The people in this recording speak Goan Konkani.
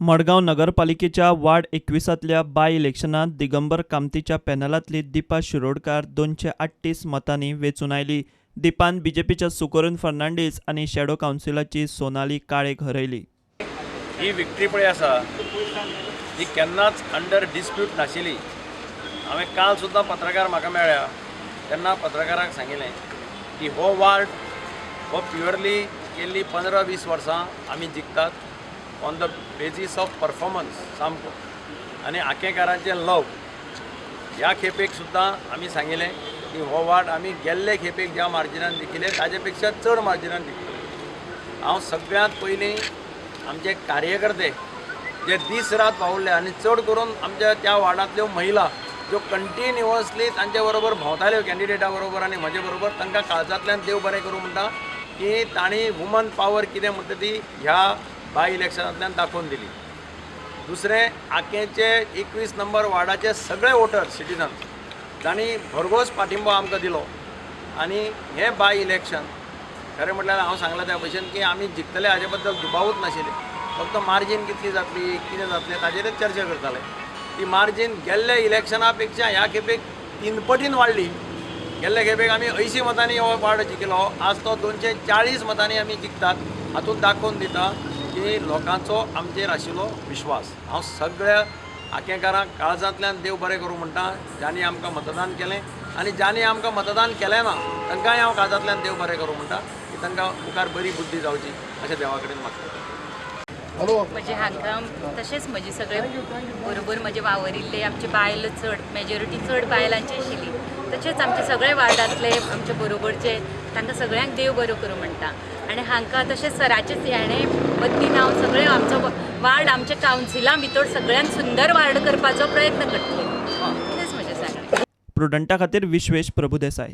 मडगांव नगरपालिकेच्या वार्ड 21तांतल्या बाय इलेक्शनांत दिगंबर कामतीच्या पॅनलांतली दीपा शिरोडकार 238 मतांनी वेंचून आयली. दीपान बीजेपीच्या सुकरून फर्नांडीस आनी शॅडो कावन्सिलाची सोनाली काळेक हरयली. ही विक्ट्री पळय आसा ही केन्नाच अंडर डिस्प्यूट नाशिल्ली. हांवें काल सुद्दां पत्रकार म्हाका मेळ्ळ्या तेन्ना पत्रकारांक सांगिल्लें की हो वार्ड हो प्युअरली गेल्ली 15-20 वर्सां आमी जिखतात on the basis of performance सामको आनी आकेकारांचें लव. ह्या खेपेक सुद्दां आमी सांगिल्लें की हो वार्ड आमी गेल्ले खेपेक ज्या मार्जिनान जिखिल्ले ताजे पेक्षा चड मार्जिनान जिखतले. हांव सगळ्यांत पयलीं आमचे कार्यकर्ते जे दीस रात वावुरले आनी चड करून आमच्या त्या वार्डांतल्यो महिला ज्यो कंटिन्युअसली तांचे बरोबर भोंवताल्यो कॅन्डिडेटा बरोबर आनी म्हजे बरोबर, तांकां काळजांतल्यान देव बरें करूं म्हणटा की तांणी वुमन पावर कितें म्हणटा ती ह्या बाय इलेक्शनांतल्यान दाखोवन दिली. दुसरें, आकेचे 21 नंबर वार्डाचे सगळे वोटर सिटीजन जांणी भरघोस पाठिंबो आमकां दिलो आनी हें बाय इलेक्शन खरें म्हटल्यार हांव सांगलां त्या भशेन की आमी जिखतले हाजे बद्दल दुबावूच नाशिल्ले. फक्त मार्जीन कितली जातली कितें जातलें ताजेरच चर्चा करताले. ती मार्जीन गेल्ल्या इलेक्शना पेक्षा ह्या खेपेक 3 पटीन वाडली. गेल्ले खेपेक आमी 80 मतांनी हो वार्ड जिखलो, आज तो 240 मतांनी आमी जिखतात. हातूंत दाखोवन दिता की लोकांचो आमचेर आशिल्लो विश्वास. हांव सगळ्या आकेकारांक काळजांतल्यान देव बरें करूं म्हणटा ज्यांनी आमकां मतदान केलें आनी ज्यांनी आमकां मतदान केलें ना तांकांय हांव काळजांतल्यान देव बरें करूं म्हणटा की तांकां मुखार बरी बुद्धी जावची अशें देवा कडेन मागता. म्हजे हांगा तशेंच म्हजे सगळे बरोबर म्हजे वावरिल्ले आमचे बायल चड मेजॉरिटी चड बायलांची आशिल्ली. तशेंच आमचे सगळे वार्डांतले आमचे बरोबरचे तांकां सगळ्यांक देव बरो करूं म्हणटा. आनी हांकां तशेंच सराचेच हेणें वतीन हांव सगळें आमचो वार्ड आमच्या कावन्सिला भितर सगळ्यांत सुंदर वार्ड करपाचो प्रयत्न करतलें. इतलेंच म्हजें सांगणें. प्रुडंटा खातीर विश्वेश प्रभुदेसाय.